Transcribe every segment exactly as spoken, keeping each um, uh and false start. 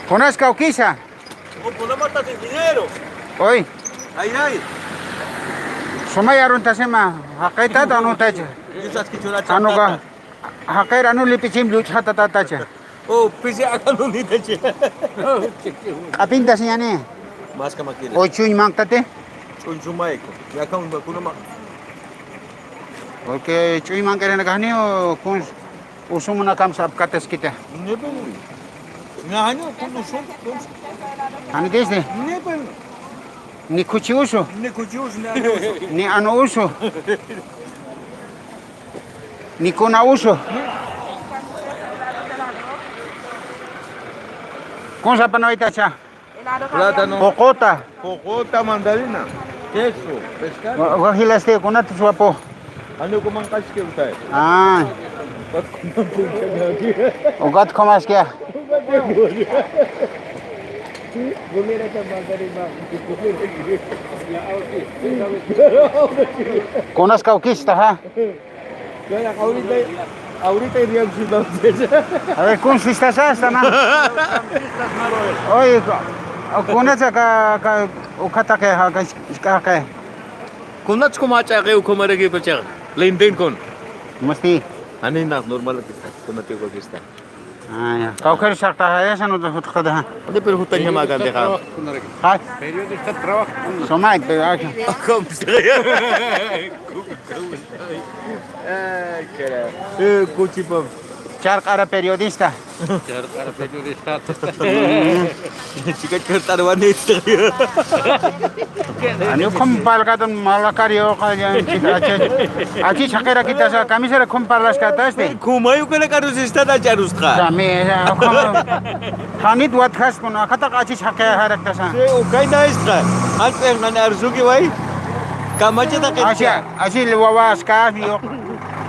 Kunas kawkisa. O, kunamata de dinero. Oy. Ay, ay. Sumay aruntasima, jaqaytat anutacha. Yusas kichuracha. Anuka, jaqayra anu lipichim lluchhatatatacha. O, pisi akanunitacha. Q'apintasiñani. Maska makiri. O, chuñ manktati. Chuñ sumayku. Yakan kunama. Porque chuñ mankirinakajni o, kun Usumunakam sapkataskita. Ni pena. Nañu, kun usu, kun. Ani desde. Ni pena. Ni khuchi usu. Ni khuchi usu, ni anu usu. Ni anu usu. Ni kuna usu. Kun sapanawaytacha. Plátano. Puquta. Puquta, mandarina. Queso, pescado. Wa-, wajilasti, kunat suwapu. Ani uka manq'aski utay. Ah. Ukat kumaski. Kunas kawkista, ha? Ahorita, ahorita iríamos entonces. A ver, ¿cómo se está esa, esta, man? Oye, co-, ¿cómo se acá, acá, uka taqi, acá, acá? Kunats como achaqi, como era que pacha. Lenten con. ¿Cómo está? Ani na, normal que está. Kunati uka que está. Ah, ya. Kawkhar saqta, ya, esa no te jutkada. Ande, pero juta llama acá, deja. Ay. Periodista trabaja. Somay, pero aquí. ¿Cómo está? Ay, carajo. Eh, kuchipa. Charq'ara periodista. Charq'ara periodista. Chica, charq'ara periodista. Ani ukham parlkatan malakari uqa, ya, chica, achi, achi chhaqira kitasa, kamisara ukham parlaskatasti. Kumay ukanakaru sistata charusqa. Kami, ukham, janit watjas kun, akataq achi chhaqi jaraktasa. Sí, ukayna istqa. Antes ngan arsuki way. Kamachata qincha. Achi, achi wawa askas, yo.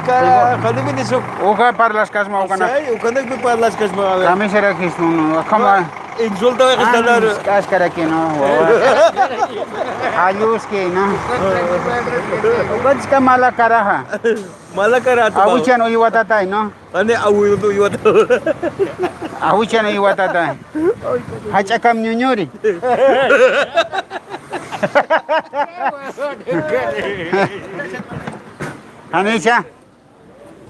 Kara, jani minisuk. Uka parlaskasma, ukanak. Sí, ukanakpi parlaskasma, a ver. Kamisara kis, no, no, ukhama. Insulta, ah, askarakï, ¿no? Jalluskï, ¿no? Ukanchika mala karaja. Mala karaja. Awichan uywatatay, ¿no? Ani awichan uywatatay. Awichan uywatatay. Jach'akam ñuñuri. Janicha.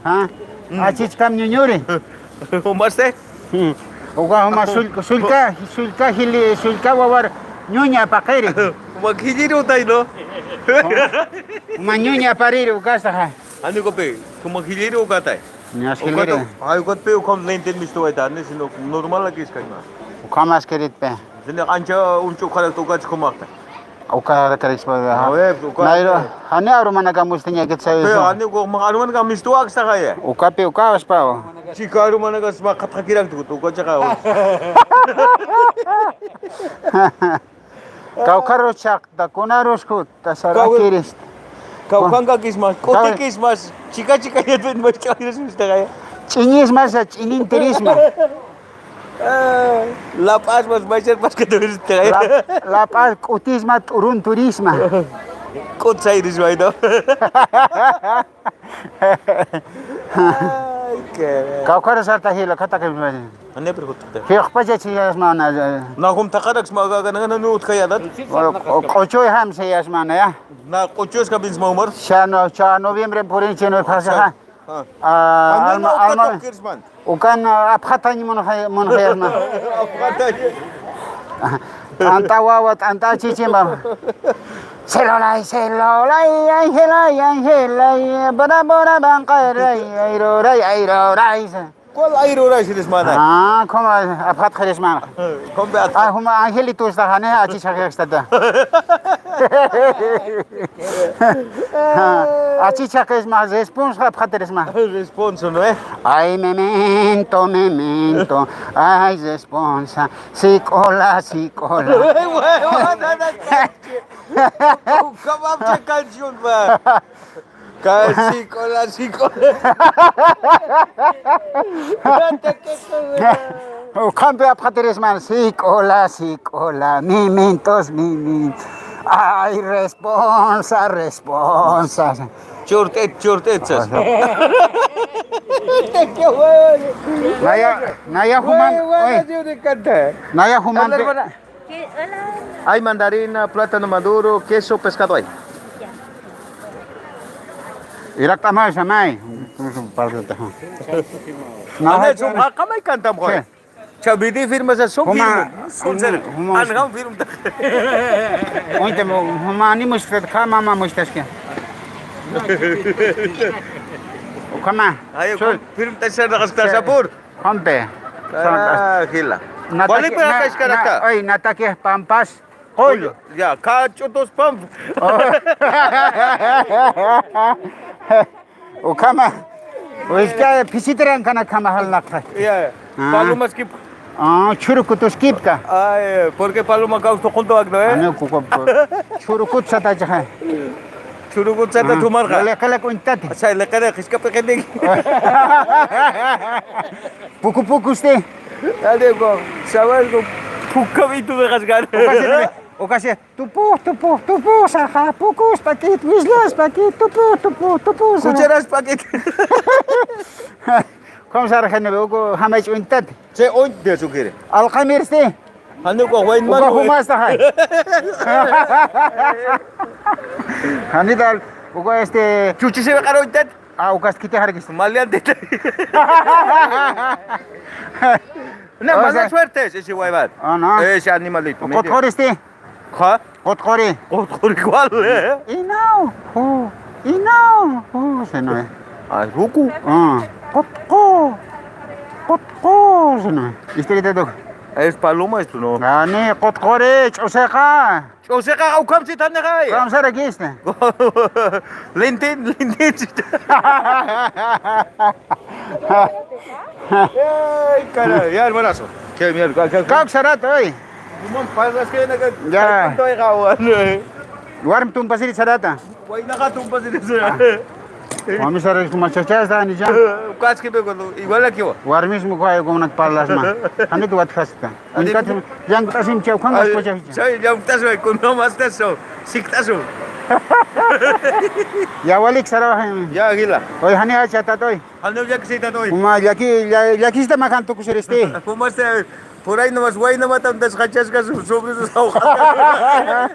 ¿Ah? Mm. Achichkam ñuñuri. ¿Jumaste? Mm. Uka juma sull-, sullka, sullka jili, sullka wawar ñuña apaqiri. Juma jiliri utay, ¿no? Juma, juma ñuña apariri ukastaxa. Ani ukapi, juma jiliri ukatay. Ñas jiliri. Ukata, ay, ukatpi ukham lenten mistuwayta, ani sino normal la kiskayma. Ukham askiritpi. Sino ancha unchu ukharakta ukach jumaqta. Uka karakspa, ajá. A ver, uka. Nayru, jani arumanakam mustiñakit sabi. Pero jani uka, arumanakam mistuwaksa jaya. Ukapi, uka aspaw. Chika arumanakasma qhatqakirakta, uka chaka. Kawkharus chhaqta, kunarus khuta, sarakirist. Kawkhankakismas, k'utikismas, chika chika yatpin mas kawkharus chhaqta jaya. Ch'iñismas, ch'inintirisma. Ah, La Paz mas maychar paskaturisma. La, La Paz k'utisma, t'urunturisma. K'ut sayrisma, ¿no? Ay, qué. Kawkhara sarta jila, kata que me. Ane pregunta. Jila, pacha chiyasmana. Na jum takaraksma, ga, ga, na, na, no, utkayadat. Q'uchuy jam siyasmana, ya. Na q'uchus ka bin sma umar. Cha no, cha noviembre purinchi no pasa. Ah, alma, alma. Ukan, ah, apxatañ munxay-, munxayasma. Apxatañ. T'anta wawa, t'anta chichimba. Celolay, celolay, angelay, angelay, bora, bora, banqaray, ayroray, ayroray, sa. ¿Cuál ayroray, si les manda? Ah, ¿cómo? Apxat xeres man. ¿Cómo ve? Ah, juma angelitos ta jane, achi chhaqistata. Achi chhaqisma, responsa, apxatirisma. Responsa, ¿no ve? Ay, memento, memento, ay, responsa, psicóloga, psicóloga. Ukham apcha canción, va. Casi con la psicóloga. Ukhampi apxatirisman, psicóloga, psicóloga, mementos, mementos. Ay, responsa, responsa. Churt'it, churt'it, sas. Naya, naya juman, oy. Naya juman. Hay mandarina, plátano maduro, queso, pescado hay. Irak'amay, samay. Naya, sum, jaqamay kantam, oy. Chavidi firma sa, sum firma. Sum sera. Anjam firma. Ointe, huma animus, kama, mama mustaski. Kama. Ay, firma ta sera, hasta sapur. Hompe. Ah, jila. Nataki, na, na, oy, nataki pampas. Qullu. Ya, kach'utus pamp. Ukhama. Wiskay phisitirankana khama jalnaqxa. Ya. Ah. Palomas kip. Ah, churukutus kipka. Ay, porque paloma kawstu junto akno, eh? Ani kuko. Churukut satachaxa. Churukut sata tumarxa. Leqeleq uñtati. Sa leqeleq iskapiqiti. Puku pukusti. Ani ko, sabes ko, pukabitu dejas ganar. Ukasi, ukasi. Tupu, tupu, tupu, saxa, pukus, pakit, wislas, pakit, tupu, tupu, tupu, saxa. Kucharas, pakit. ¿Cómo se argenebe? Uku jamay ch'uñtat. Se oñ de su kiri. Alqamirsti. Jani uka wayn uka man, jumasta jay. Jani tal, uka este. Chuchisiwe qara uñtat. Ah, ukas kiti jarkis. Malian de. No, mala suerte, ese waywan. Ah, no. Ese animalito. Qutquristi. ¿Ja? Qutquri. Qutquri, ¿cuál? Inau, ju, inau, ju, se no es. Ah, ruku. Ah, qutqu, qutqu, se no es. Historieta tuk. Es paloma esto, ¿no? Ah, ni qutquri, ch'usiqa. Ch'usiqa, ukham si thanixay. Ukham sarakista. Lintin, lintin. Ay, caray, ya, hermanazo. Qué mierda, qué, qué. Kak sarat, oy. Dumon, pasas que ven acá. Ya. Ay, punto de jabón. Warm tumpasiri sarata. Waynaqa tumpasiri sarata. Mami saras como chachas, ni ya. Casi que me cuando, igual aquí va. Warmismo, como una parlas más. Janit watjasta. Uñkat, llank'tasim chay, ukham. Ay, waspachaxa. Chay, llank'taswa, kunamastaso, siktaso. Ya, walik sarawaxay. Ya, jila. Oy, jani achatat, oy. Jani llakisatat, oy. Uma, llaki, lla-, llakista makan tukusiristi. Umasta, por ahí nomás, wayna matam desqachasqa, sobre sus agujas.